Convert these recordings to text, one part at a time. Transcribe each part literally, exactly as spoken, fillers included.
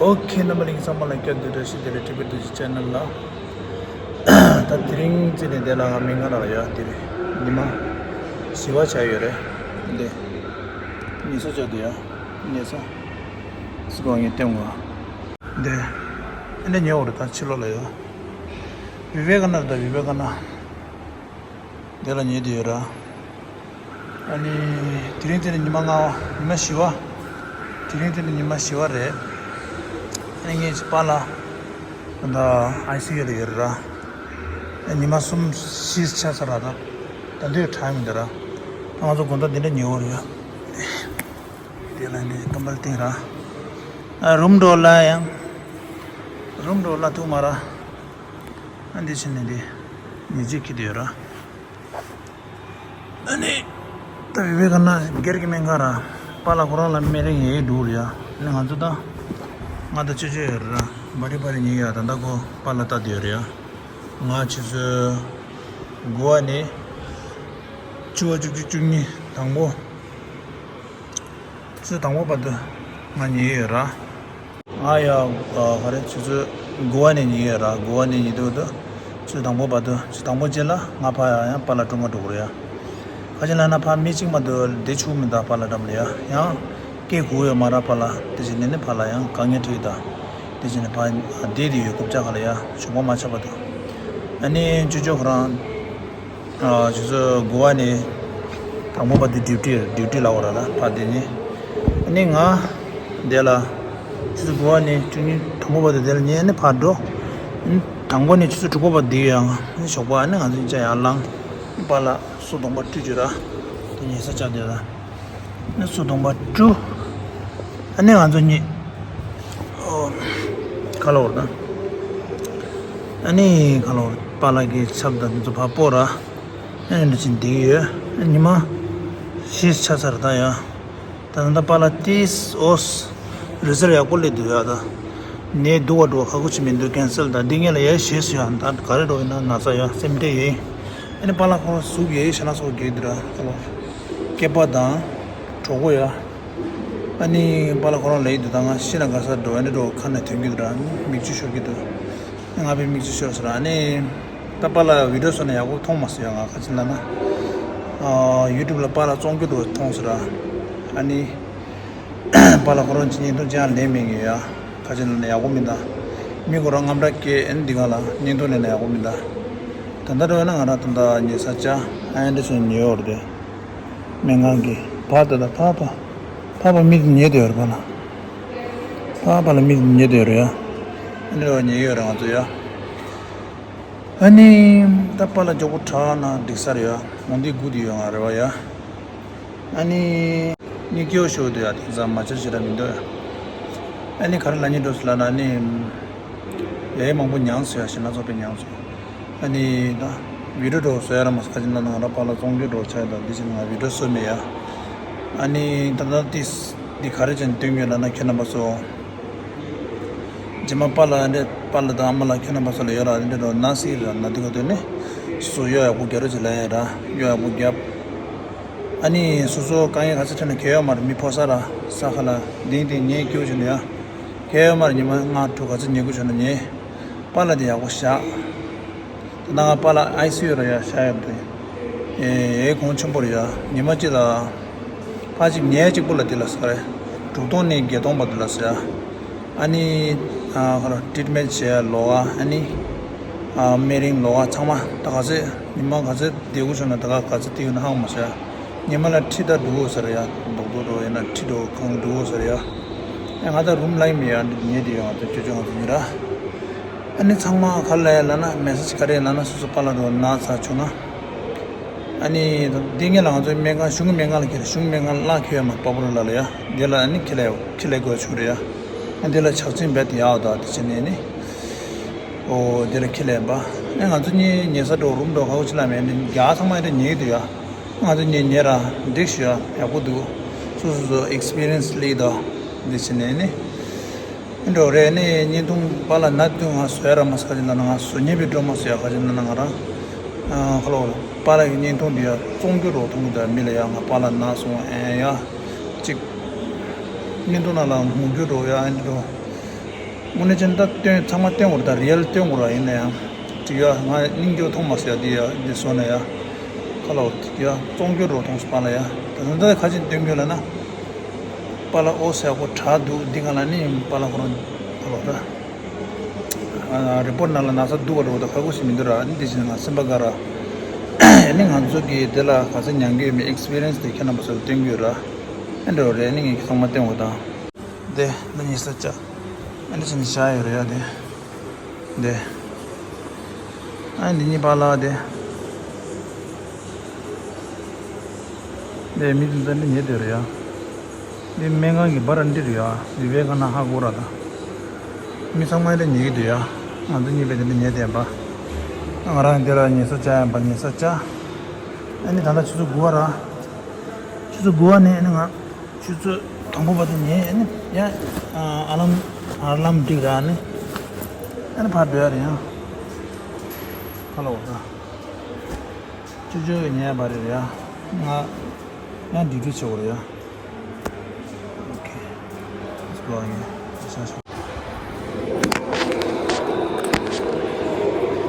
ཨོ་ཁེ། རྣམ་པ་ལྷན་རྒྱས་ཚང་མ་ལ་སྐྱབས་བདེ་བཀྲ་ཤིས་བདེ་ལེགས། ཊི་བི་ཏུ་ཅི་ཆེ་ནལ་ལ། ད་དེ་རིང་བརྩིས་ནས་དེ་ལ་ང་མི་ང་ལ་ཡ་དེ་རིང་ཉི་མ་བཞི་པ་ཆགས་ཡོད་རེད། འདི་ཉལ་ས་ཆགས་འདུག་ཡ། ཉལ་ས་སི་ཀོ་ངས་སྟོན་གོ། འདི་ཨེ་འདྲ་ཉལ་བ་རེད། ད་ཕྱི་ལོགས་ལ་ཡ་བི་ཝེ་ཀ་ན་རེད། ད་བི་ཝེ་ཀ་ན། དེ་ལ་ཉལ་བསྡད་ཡོད་ར། ཨ་ནི་དེ་རིང་དེ་ནི་ཉི་མ་ལྔ་པ། ཉི་མ་བཞི་པ། དེ་རིང་དེ་ནི་ཉི་མ་བཞི་པ་རེད། ཨ་ནི་ངས་ཅིག་པཱ་ལགས་ད་ཨའི་སི་ཡུ་ལ་ཡོད་རེད་ར། ཨ་ཉི་མ་གསུམ་བཞི་ཆགས་ཚར་ར། ད་ད་དུང་ཡང་དྲག་མི་འདུག་ར། ད་ང་ཚོ་དགོང་དག་འདི་འདྲ་ཉལ་བ་རེད་ཡ། དེ་ལ་ནི་ཀམ་བལ་བཏིང་ར། ཨ་རུམ་འགྲོ་ལ་ཡང་། རུམ་འགྲོ་ལ་ཐུག་མ་ར། ཨ་འདི་བྱས་ནས་འདི་ཉལ་ཆས་འཁྱེར་བསྡད་ཡོད་ར། ཨ་ནི་ད་བི་ཝེ་ཀ་ན་སྒེར་གྱི་སྨན་ཁང་ར། པཱ་ལགས་ཁོ་རང་ལ་སྨན་རིན་ཡས་འགྲོ་རེད་ཡ། ཨ་ནི་ང་ཚོ་ད་ང་ད་ཆོས་ཆོས་ཡོད་ར། བ་རི་བ་རི་ཉལ་ཡ། ད་ད་ཁོ་པཱ་ལགས་ལྟ་བསྡད་ཡོད་རེད་ཡ། ང་ཆུ་ཚོད་དགུ་པ་ནས་བཅུ་པ་བཅུ་གཅིག་བཅུ་གཉིས་དང་པོ། ཆུ་ཚོད་དང་པོ་བར་དུ་ང་ཉལ་ཡོད་ར། ང་ཡ་ག་རེ་ཆུ་ཚོད་དགུ་པ་ནས་ཉལ་ཡོད་ར། དགུ་པ་ནས་ཉལ་དུས་དུ་ཆུ་ཚོད་དང་པོ་བར་དུ། ཆུ་དང་པོ་རྗེས་ལ་ང་ཕ་ཡ་ཡང་པཱ་ལགས་སྒྲུང་ག་འགྲོ་གི་རེད་ཡ། ཁ་ཅིག་ལ་ན་ཕ་མི་གཅིག་མ་གཏོགས་བསྡད་ཆོག་མི་འདུག་པཱ་ལགས་འགྲམ་ལ་ཡ། ཡང་སྐད་གོ་ཡོད་མ་ར་པཱ་ལགས། དེ་བཞིན་ནས་ནི་ཕ་ལ་ཡང་དཀའ་ངལ་འཕྲད་ཡོད་ད། དེ་བཞིན་ནས་ཕ་བསྡད་དེ་ཡོད། རྐུབ་བཀྱག་ཁ་ལ་ཡ་ཞོགས་པ་མ་ཆགས་བར་དུ། ཨ་ནི་ཅོ་ཅོ་ཁོ་རང་། ཨ་ཆུ་ཚོད་དགུ་པ་ནས་དང་པོ་བར་དུ་ཌིའུ་ཊི་ཌིའུ་ཊི་ལ་འོ་ར་ད་ཕར་དེ་ནས། ཨ་ནི་ང་དེ་ལ་ཆུ་ཚོད་དགུ་པ་ནས་བཅུ་གཉིས་དང་པོ་བར་དུ་དེ་ལ་ཉལ་ནས་ཕར་འགྲོ། ཨ་ནི་དང་པོ་ནས་ཆུ་ཚོད་དྲུག་པ་བར་དུ་ཡང་ཞོགས་པ། ཨ་ནི་ང་ཚོ་ཅ་ཡར་ལངས། པཱ་ལགས་སོ་གདོང་པ་བཀྲུས་བྱས་ར། དེ་ཉལ་ས་ཆགས་བསྡད་ར། ཨ་ནི་སོ་གདོང་པ་བཀྲུས། ཨ་ནི་ང་ཚོ་གཉིས། ཨོ། ཁ་ལོ་བར་ད། ཨ་ནི་ཁ་ལོ་བར་པཱ་ལགས་ཀྱི་ཆབ་དང་དེ་ཚོ་ཕར་སྤོ་ར། ཨ་ནི་འདི་བཞིན་བསྡད་ཡོད། ཨ་ཉི་མ་བཞི་ཆགས་ཚར་ད་ཡ། ད་ད་པཱ་ལགས་ཏིས་ཨོས་རི་ཛལ་ཡག་པོ་སླེབས་འདུག་ཡ། ད་ནས་སྡུག་པ་འགྲོ་ཁག་པོ་ཅིག་མི་འདུག་ཀན་སལ་ད། འདི་ངས་ལ་ཡ་ཞེས་སུ་ཡ། ད་ག་རེ་འགྲོ་ཡིན་ན་ན་ཚ་ཡ་སེམས་ཁྲལ་ཡིན། ཨ་ནི་པཱ་ལགས་ཁོ་རང་གཟུགས་ཡ་ཤ་ན་སོགས་རྒྱས་འདུག་ར། ཁ་ལོ་སྐེད་པ་དང་གྲོད་ཁོག་ཡ། ཨ་ནི་པཱ་ལགས་ཁོ་རང་ལ་ཡི་འདུག་ད་ང་ཤི་ན་ག་ས་འགྲོ། ཨ་ནི་འགྲོ་ཁ་ན་ཐོན་གྱི་འདུག་ར། ཨ་ནི་མིག་ཆུ་ཤོར་གྱི་འདུག་ང་བའི་མིག་ཆུ་ཤོར་སོང་ར། ཨ་ནི་ད་པཱ་ལགས་བི་ཌིའོ་བཟོ་ན་ཡག་པོ་མཐོང་མ་སོང་ཡ། ང་ཁ་ཅིག་ལ་ན་ཡུ་ཊུབ་ལ་པཱ་ལགས་བཙོང་རྒྱུ་འདུག་མཐོང་སོང་ར། ཨ་ནི་པཱ་ལགས་ཁོ་རང་གི་བརྙན་ཐུང་ཅང་ལེན་མེད་ངེས་ཡ། ཁ་ཅིག་ལ་ན་ཡག་པོ་མི་འདུག་མི་ཁོ་རང་རྔམ་དྲག་སྐྱེ། ཨ་ནི་འདི་ག་ལ་བརྙན་ཐུང་ལེན་ན་ཡག་པོ་མི་འདུག་ད་ལྟ་འགྲོ་ཡ་ན་ང་རང་ད་ལྟ་ཉལ་ས་ཅ་ཨ་འདྲ་བྱས་ཉལ་ཡོད་རེད། སྨན་ཁང་གི་ཕར་ད་ད་ཕར་ཕར་ཕར་ཕར་མི་དེ་ཉལ་དེ་ཡོད་རེད། ཕར་ལ་ཕར་ཕར་ལ་མི་དེ་ཉལ་དེ་ཡོད་རེད་ཡ། ཨ་ནི་རོ་ཉལ་ཡོད་རེད་ང་ཚོ་ཡ། ཨ་ནི་ད་པཱ་ལགས་མགྱོགས་པོ་དྲག་ན་འགྲིག་ས་རེད་ཡ། འོང་དེ་སྒུག་དེ་ཡོད་ང་རེད་བ་ཡ། ཨ་ནི་ནི་སྐྱོ་ཤོས་དེ་ཡ་དེང་སང་མ་བྱར་ཞེ་དྲག་མི་འདུག་ཨ་ནི་ག་རེ་ལབ་སྙིང་འདོད་སོང་ལབ་ན་ཨ་ནི་ལས་མང་པོ་མྱངས་སོང་ཡ། ཞེ་ན་ཚོགས་པའི་མྱངས་སོང་། ཨ་ནི་ད་བི་ཌིའོ་འགྲོ་བཟོ་ཡ་ར་མ་ཟ་ཁ་ཅིག་ན་ང་ར་པཱ་ལགས་བཙོང་རྒྱུ་འགྲོ་ཆ་ཡ། ད་འདི་བཞིན་ང་བི་ཌིའོ་བཟོ་མེད་ཡ། ཨ་ནི་ད་ད་ཏིས་འདི་ག་རེ་བྱས་ནས་སྟོན་ཡོད་ལབ་ན་ཁྱེད་རྣམ་པ་ཚོ། རྗེས་མ་པཱ་ལགས་འདྲེ་པཱ་ལགས་དང་ཨ་མ་ལགས་ཁྱེད་རྣམ་པ་ཚོ་ལ་ཡོད་ར་འདྲེ་རོ་ན་སི་ར་ན་འདི་ག་དོན་ནི་སོ་སོ་གཡོག་ཡག་པོ་རྒྱག་རོགས་བྱེད་ལབ་ཡ་ར། གཡོག་ཡག་པོ་རྒྱབ། ཨ་ནི་སོ་སོ་དཀའ་ངལ་ག་ཚོད་འཕྲད་ན་གལ་ཡོད་མ་རེད། མི་ཕོ་གསར་ར་ས་ཁ་ལ་ལྡིང་སྟེ་ཉལ་སྐྱོ་བྱུང་ན་ཡ། གལ་ཡོད་མ་རེད། ཉི་མ་ལྔ་དྲུག་ག་ཚོད་ཉལ་དགོས་བྱུང་ན་ཉལ། པཱ་ལགས་དེ་ཡག་པོ་བཞག་ད་ང་པཱ་ལགས་ཨའི་སི་ཡུ་ར་ཡ་བཞག་ཡོད་དེ། ཨེ་ཨེ་གོང་ཆེན་པོ་རེད་ཡ། ཉི་མ་གཅིག་ལ་ཕ་གཅིག་ཉལ་གཅིག་པོ་ལ་དེ་ལ་ཟེར་རེད། དྲུག་སྟོང་ནས་བརྒྱད་སྟོང་བར་དུ་ལ་ཟེར་ཡ། ཨ་ནི་ཨ་ཁ་ར་ཊི་རི་ཊི་མེན་ཊི་བྱེད་ཡ་ལོགས་ཀ་ཨ་ནི་ཨ་སྨན་རིན་ལོགས་ཀ་ཚང་མ་ད་ག་ཚོད་ཉི་མ་ག་ཚོད་བསྡད་དགོས་བྱུང་ན་ད་ག་ག་ཚོད་བསྡད་ཡོད་ན་ཧ་གོ་མ་སོང་ཡ། ཉི་མ་ལ་ཁྲི་ད་འགྲོ་དགོས་ཟེར་ཡ། རྡོག་རྡོག་འགྲོ་ཡིན་ན་ཁྲི་འགྲོ་གང་འགྲོ་དགོས་ཟེར་ཡ། ཨེ་ང་ད་རུམ་ལ་ཡིན་མི་ཡ་འདི་ཉལ་དེ་ཡོད་ང་ད་ཅོ་ཅོ་ང་ཚོ་ཉལ་ར། ཨ་ནི་ཚང་མ་ག་ལ་ཡ་ལ་ན་མེ་སེ་ཇི་ག་རེ་ལ་ན་སོ་སོ་པཱ་ལགས་འགྲོ་ན་ཚ་བྱུང་ན། ཨ་ནི་འདི་ངེད་ལ་ང་ཚོའི་སྨན་ཁང་གཞུང་གི་སྨན་ཁང་ལ་ཁྱེར། གཞུང་གི་སྨན་ཁང་ལ་ཁྱེར་ཡོད་མ་པ་པོ་ར་ལ་ལ་ཡ། འདི་ལ་ཨ་ནི་ཁྱེར་ལ་ཡ་ཁྱེར་ལ་དགོས་བྱུང་རེད་ཡ། ཨ་འདི་ལ་ཆག་ཅིང་བས་དེ་ཡ་འོ་ད་དེ་བྱས་ནས་ནི། ཨོ་དེ་ལ་ཁྱེར་ལ་ཡ་པ། ཨ་ང་ཚོ་གཉིས་ཉལ་ས་འགྲོ་རུམ་འགྲོ་ག་གོ་ཅི་ལ་མེད་འདི་རྒྱ་ཚང་མ་ཨ་འདི་ཉལ་གི་འདུག་ཡ། ང་ཚོ་གཉིས་ཉལ་ར་འགྲིག་ཞུ་ཡ་ཡག་པོ་འདུག་སོ་སོ་སོ་ཨེག་སི་པི་རི་ཡན་སི་ལི་དོ། འདི་བྱས་ནས་ནི། འགྲོ་རེད་ནི་བརྙན་ཐུང་པཱ་ལགས་ན་དུས་ང་བཟོ་ཡ་ར་མ་ཟ་ཁ་ཅིག་ན་ན་ང་བཟོ་ཉན་པའི་འགྲོ་མ་བཟོ་ཡ་ཁ་ཅིག་ན་ན་ང་རང་ཁ་ལོ་པཱ་ལགས་ཀྱི་བརྙན་ཐུང་འདི་ཡ་བཙོང་རྒྱུ་རོ་མཐོང་གི་འདུག་མི་ལ་ཡ་ང་པཱ་ལགས་ན་སོང་ཨེ་ཡ་ཅིག་བརྙན་ཐུང་ནང་ལ་ངུ་རྒྱུ་རོ་ཡ་ཨེ་འདི་རོ། དངོས་གནས་ཅན་ད་སྟོན་ཚང་མ་སྟོན་དགོས་རེད། ད་རི་ཡལ་སྟོན་དགོས་ར། ཡིན་ན་ཡང་ཅིག་ཡ་ང་སྙིང་རྗེ་པོ་མཐོང་མ་སོང་ཡ། འདི་ཡ་འདི་བཟོ་ན་ཡ་ཁ་ལོ་ཡ་བཙོང་རྒྱུ་རོ་མཐོང་སོང་པ་ལ་ཡ། ད་ད་ད་ཁ་ཅིག་སྟོན་རྒྱུ་ལ་ན་པ་ལ་ཨོ་ཟེར་ཁོ་དྲག་འདུག་འདི་ག་ལ་ནི་པ་ལ་ཁོ་རང་ཁ་ལོ་ད་རི་པོར་ཊི་ནང་ལ་ན་ཚ་འདུག་ག་འགྲོ་ད་ཁ་ཁུ་སི་མི་འདུག་ར། འདི་བཞིན་ང་སེམས་པ་དགའ་ར། ཨ་ནི་ང་ཚོ་གི་དེ་ལ་ག་ཚོད་མྱངས་ཀྱི་ཡོད་མེད་ཨེག་སི་པི་རི་ཡན་སི་དེ་ཁྱེད་རྣམ་པ་ཚོར་སྟོན་གྱི་ཡོད་ར། ཨ་འདྲ་རེད། ཨ་ནི་ངས་ཚང་མ་སྟོན་འོ་དང་། དེ་ལ་ཉེ་ས་བཅའ། ཨ་འདི་ཕྱིན་བཞག་ཡོད་རེད་ཡ་དེ། དེ། ཨ་འདི་གཉིས་པ་ལ་དེ། དེ་མི་དེ་ཚོ་འདི་ཉེ་དེ་རེད་ཡ། འདི་སྨན་ཁང་གི་བྷ་ར་འདི་རེད་ཡ། འདི་བའི་ཁ་ན་ཧ་གོ་ར་ད། མི་ཚང་མ་འདི་ཉེ་གི་འདུག་ཡ། ང་ཚོ་གཉིས་པའི་དེ་འདི་ཉེ་དེ་ཡ་པ། ང་རང་འདི་ལ་ཉེ་ས་བཅའ་ཡ་པ་ཉེ་ས་བཅའ། ཨ་འདི་ད་ལྟ་ཆུ་ཚོད་དགུ་པ་ར། ཆུ་ཚོད་དགུ་པ་ནས་ཨ་ནི་ང་། ཆུ་ཚོད་དང་པོ་བར་དུ་ཉལ་ནས་ཡང་ཨ་ལམ་ཨ་ལམ་འགྲིག་ར་ནི་ཨ་ནི་ཕར་འགྲོ་ཡ་རེད་ཡ། ཁ་ལོ་བ་ཆུ་ཚོད་ཉལ་བ་རེད་ཡ། ང་ཡང་ཌིའུ་ཊི་བྱེད་དགོས་རེད་ཡ། ཨོ་ཁེ། Let's go again.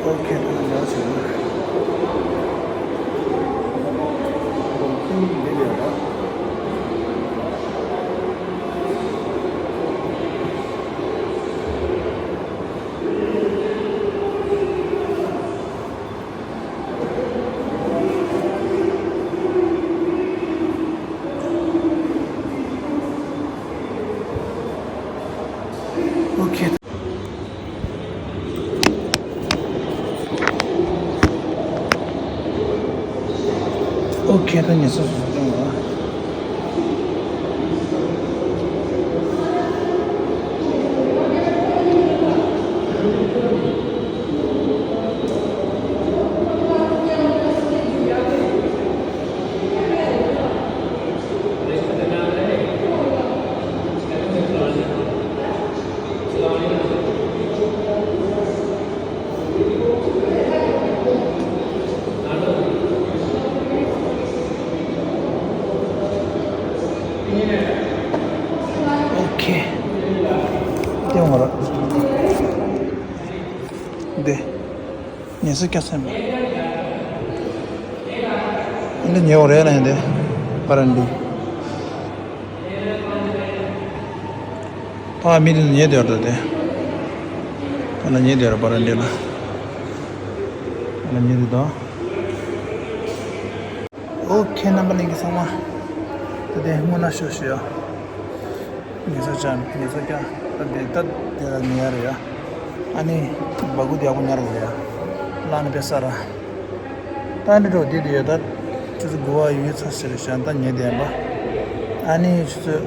ཨོ་ཁེ། ད་ལྟ་ཡར་ཕྱིན། ཁོང་འདི་ལས་ལ། ཨོ་ཁེ། ཨོ་ཁེ། ད་ཉེ་ས་སུ་སུ་སོང་བ། ཨོ་ཁེ། དེ་འོང་ར། དེ། ཉེ་ས་སྐྱ་སེམས། འདི་ཉེ་བ་རེད་ལ་ཡིན་ཏེ། པ་ར་འདི། ཕ་མི་དེ་ཉེ་དེ་ར་དེ། ཕ་ལ་ཉེ་དེ་ར་པ་ར་འདི་ལ། ཕ་ལ་ཉེ་དེ་དང་། ཨོ་ཁེ། རྣམ་པ་ལྷན་རྒྱས་ཚང་མ། ད་དེ་སྔོན་ན་ཤོག་ཤོག་ཡ། ཉེ་ས་ཅན་ཉེ་ས་ཀྱང་ད་དེ་ད་དེ་ལ་ཉེ་ཡ་རེད་ཡ། ཨ་ནི་སྦ་ཁུག་དེ་ཡག་པོ་ཉར་དགོས་རེད་ཡ། བླངས་ནས་ཕེབས་ས་ར། ད་འདི་འགྲོ་དེ་དེ་ཡ་ད་ཆུ་ཚོད་དགུ་པ་ཡོལ་ཚར་ཟེར་ཞན་ད་ཉེ་དེ་ཡ་པ། ཨ་ནི་ཆུ་ཚོད་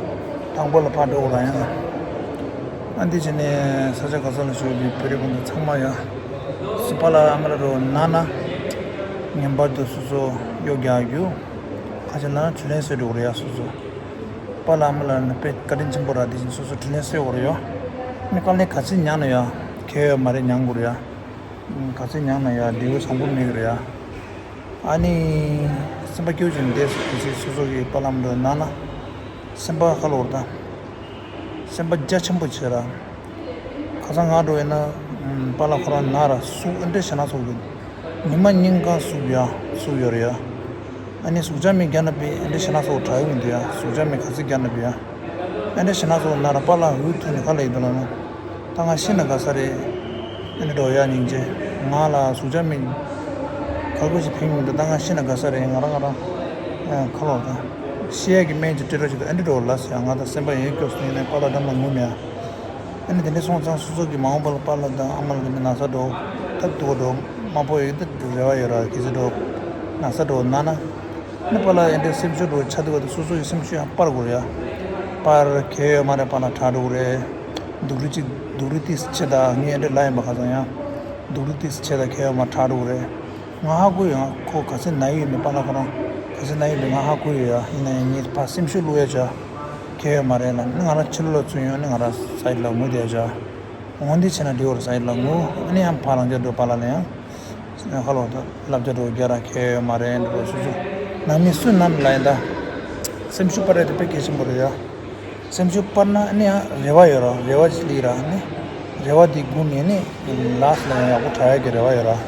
དང་པོ་ལ་ཕར་འགྲོ་དགོས་ར་ཡ། ཨ་འདི་བྱས་ནས་ས་ཆ་ག་ས་ལ་ཞོག་པའི་བོད་རིགས་སྤུན་ཟླ་ཚང་མ་ཡ། སུ་པ་ལ་ཨ་མ་ལ་རོ་ན་ན། ངན་པར་དུ་སོ་སོ་གཡོག་རྒྱག་རྒྱུ། ཁ་ཆེ་ན་དྲིན་ལན་གསོ་འགྲོ་གི་རེད་ཡ་སོ་སོ། པཱ་ལགས་ཨ་མ་ལགས་ནི་དཔེ་བཀའ་དྲིན་ཆེན་པོ་ར། དེ་བཞིན་སོ་སོ་དྲིན་ལན་གསོ་དགོས་རེད་ཡ། ནི་དཀའ་ལས་ག་ཚོད་མྱངས་ན་ཡ། ཁྱད་ཡོད་མ་རེད། མྱངས་དགོས་རེད་ཡ། ག་ཚོད་མྱངས་ན་ཡ་བདེ་པོ་བཟང་པོ་མེད་གི་རེད་ཡ། ཨ་ནི། སེམས་པ་སྐྱོ་བྱུང་བསྡད་སོང་། དེ་བཞིན་སོ་སོ་གི་པཱ་ལགས་ཨ་མ་ལགས་ན་ན། སེམས་པ་ཁ་ལོ་བར་དང་། སེམས་པ་རྒྱ་ཆེན་པོ་བྱེད་ར། ཁ་སང་ང་འགྲོ་ཡིན་ན། པཱ་ལགས་ཁོ་རང་ན་ར་སུ་ཨེ་འདྲ་ཞེ་ན་ཚོགས་ཀྱི། ཉི་མ་ཉིན་གང་སུ་ཡ་སུ་ཡོད་རེད་ཡ། ཨ་ནི་ཟུག་ཅག་མི་རྒྱ་ན་པའི་ཨེ་འདྲ་ཞེ་ན་ཚོགས་དྲག་ཡོད་མི་འདུག་ཡ། ཟུག་ཅག་མི་ག་ཚོད་རྒྱ་ན་པའི་ཡ། ཨེ་འདྲ་ཞེ་ན་ཚོགས་ན་ར་པཱ་ལགས་འུ་ཐུག་ནས་ཁ་ལ་ཡིན་འདུག་ལ་ན། ད་ང་ཤི་ན་དགའ་ས་རེད། ཨེ་འདྲ་འགྲོ་ཡ་སྙིང་རྗེ། ང་ལ་ཟུག་ཅག་མི་ག་གོ་ཞིག་ཕན་མི་འདུག་ད་ང་ཤི་ན་དགའ་ས་རེད། ང་རང་ང་རང་ཁ་ལོ་ད། ཤི་ཡ་གི་སྨན་གྱི་སྤྲད་རོགས་བྱེད་དང་། ཨེ་འདྲ་འགྲོ་ལ་ཟེར། ང་ད་སེམས་པ་ཡོད་སྐྱོ་སོང་། ཡིན་ནའི་པཱ་ལགས་འདྲ་མ་ངུ་མེད་ཨ། ཨ་ནི་དེ་འདྲ་སོང་ཙང་སོ་སོ་གི་མ་འོངས་པ་ལ་པཱ་ལགས་དང་ཨ་མ་ལགས་ཀྱི་ན་ཚ་འགྲོ། ད་སྡུག་ག་འགྲོ་མ་ཕོག་ཡོད་ད་རེ་བ་ཡོད་ར། གལ་སྲིད་འགྲོ་ན་ཚ་འགྲོ་ན་ན། ནི་པཱ་ལགས་ཨེ་འདྲ་སེམས་ཤུགས་འགྲོ་ཆགས་འདུག་ག་ད་སོ་སོ་ཡི་སེམས་ཤུགས་ཡང་སྤར་དགོས་རེད་ཡ། པར་གལ་ཡོད་མ་རེད། པཱ་ལགས་དྲག་འགྲོ་གི་རེད། སྡུག་རུས་ཅིག་སྡུག་རུས་ཏིས་ཆེ་ད་ངས་ཨེ་འདྲ་ལ་ཡིན་པ་ཁ་སང་ཡང་། སྡུག་རུས་ཏིས་ཆེ་ད་གལ་ཡོད་མ་དྲག་འགྲོ་གི་རེད། ང་ཧ་གོ་ཡོད། ཁོ་ག་ཚོད་ན་ཡི་ཡོད་མེད། པཱ་ལགས་ཁོ་རང་ག་ཚོད་ན་ཡི་ཡོད་མེད་ང་ཧ་གོ་ཡོད་ཡ། ཡིན་ན་ཡང་ངས་ཕར་སེམས་ཤུགས་བླུག་ཡ་བྱ། གལ་ཡོད་མ་རེད་ལ། ནི་ང་རང་ཕྱི་ལོགས་ལ་ཚུར་ཡོང་ནི་ང་རང་སའིཌ་ལ་ངུ་བསྡད་ཡ་བྱ། འོ་འདི་བྱས་ན་འགྲིག་གོ་རེད། སའིཌ་ལ་ངུ། ཨ་ནི་ཡང་ཕར་རང་རྒྱ་འགྲོ། པཱ་ལགས་ལ་ཡང་ཁ་ལོ་ད་བསླབ་བྱ་འགྲོ་རྒྱ་ར་གལ་ཡོད་མ་རེད་འགྲོ་སོ་སོ། ནང་མི་སུ་ནམ་ལ་ཡིན་ད། སེམས་ཤུགས་སྤར་ཡ་དེ་དཔེ་གལ་ཆེན་པོ་རེད་ཡ། སེམས་ཤུགས་སྤར་ན་ཨ་ནི་ཡང་རེ་བ་ཡོད་ར། རེ་བ་ཅིག་སླེབས་ར་ཨ་ནི། རེ་བ་འདི་སྒོམ་ཡིན་ནི་ལཱསི་ལ་ཡང་ཡག་པོ་དྲག་ཡག་གི་རེ་བ་ཡོད་ར།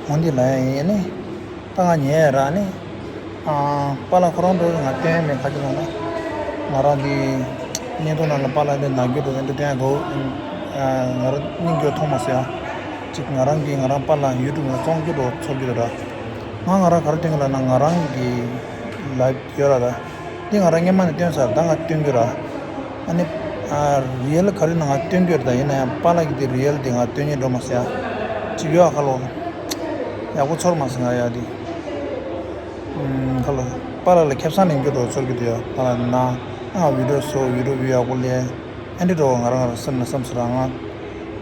འོ་འདི་ལ་ཡང་ཡིན་ནི་ད་ང་ཉལ་ཡ་ར་ནི། ཨ། པཱ་ལགས་ཁོ་རང་འགྲོ་ང་སྟོན་མེད་ཁ་ཅིག་ལ་ན། ང་རང་གི་བརྙན་ཐུང་ནང་ལ་པཱ་ལགས་འདི་ནག་འགྱོ་འགྲོ་འདི་སྟོན་ཡ་གོ་ང་རང་སྙིང་རྗེ་མཐོང་མ་སོང་ཡ། ཅིག་ང་རང་གི་ང་རང་པཱ་ལགས་ཡུ་ཊུབ་ནང་བཙོང་རྒྱུ་འགྲོ་ཚོར་རྒྱུ་ར། ང་ང་རང་ག་རེ་སྟོན་གི་ལ་ན་ང་རང་གི་ལའིབ་ཡོད་ར་ད། འདི་ང་རང་སྔན་མ་ནས་སྟོན་ཚར་ད་ང་སྟོན་རྒྱུ་ར། ཨ་ནི། ཨ། རི་ཡལ་ག་རེ་ན་ང་སྟོན་རྒྱུ་ར་ད་ཡིན་ན་ཡང་པཱ་ལགས་ཀྱི་འདི་རི་ཡལ་འདི་ང་སྟོན་ཉན་འགྲོ་མ་སོང་ཡ། ཅིག་ཡོད་ཨ་ཁ་ལོ། ཡག་པོ་ཚོར་མ་སོང་ང་ཡ་འདི། ཨུམ། ཁ་ལོ། པཱ་ལགས་ལ་ཁེ་བཟང་ལེན་རྒྱུ་འགྲོ་ཚོར་གི་འདུག་ཡ་པཱ་ལགས་ན། ཨ་བི་ཌིའོ་བཟོ་བི་ཌིའོ་བིའུ་ཡག་པོ་ལེན། ཨ་འདི་འགྲོ་ང་རང་ང་རང་སེམས་ལ་བསམ་སོང་ར་ང་།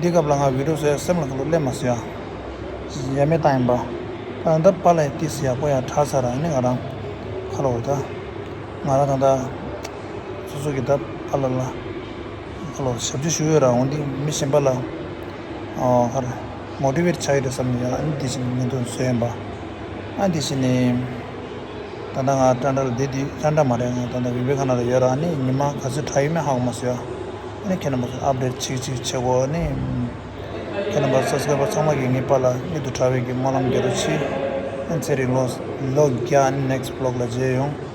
འདི་སྐབས་ལ་ང་བི་ཌིའོ་བཟོ་ཡ་སེམས་ལ་ཁ་ལོ་སླེབས་མ་སོང་ཡ། ཡ་མེད་བཏང་ཡིན་པ། ད་ད་པཱ་ལགས་ཏིས་ཡག་པོ་ཡང་དྲག་ཚར་ར་ནི་ང་རང་། ཁ་ལོ་ད། ང་རང་ད་ད། སོ་སོ་གི་ད་པཱ་ལགས་ལ། ཁ་ལོ་ཞབས་ཕྱི་ཞུ་ཡོད་ར་འོན་ཏེ་མི་གཞན་པ་ལ། ཨོ་ཧར། མོ་ཊི་ཝེཊ་བྱ་ཡི་རེད་བསམ་ནས་ཡང་ཨ་ནི་དེ་བཞིན་མི་འདུག་བཟོས་ཡིན་པ། ཨ་དེ་བཞིན་ནི། ད་ལྟ་ང་ཊན་ཌལ་དེ་དེ་ཊན་ཌལ་མ་རེད་ང་ད་ལྟ་བི་བེ་ཀ་ན་ཌ་ལ་ཡོད་ར་ཨ་ནི་ཉི་མ་ག་ཚོད་དྲག་ཡོད་མེད་ཧ་གོ་མ་སོང་ཡ། ཨ་ནི་ཁྱེད་རྣམ་པ་ཚོ་ཨབ་ཌེཊ་ཅིག་ཅིག་བྱེད་དགོས་ཨ་ནི། ཁྱེད་རྣམ་པ་སབ་སི་ཀ་རའི་བར་ཚང་མ་གིས་ངའི་པཱ་ལགས་མིག་ཏུ་དྲག་པའི་གི་སྨོན་ལམ་རྒྱག་རོགས་གྱིས། ཨ་ནི་ཚེ་རིང་ལོ་ལོ་བརྒྱ་ཨ་ནི་ནེག་སི་ཊི་བི་ལོག་ལ་མཇལ་ཡོང་།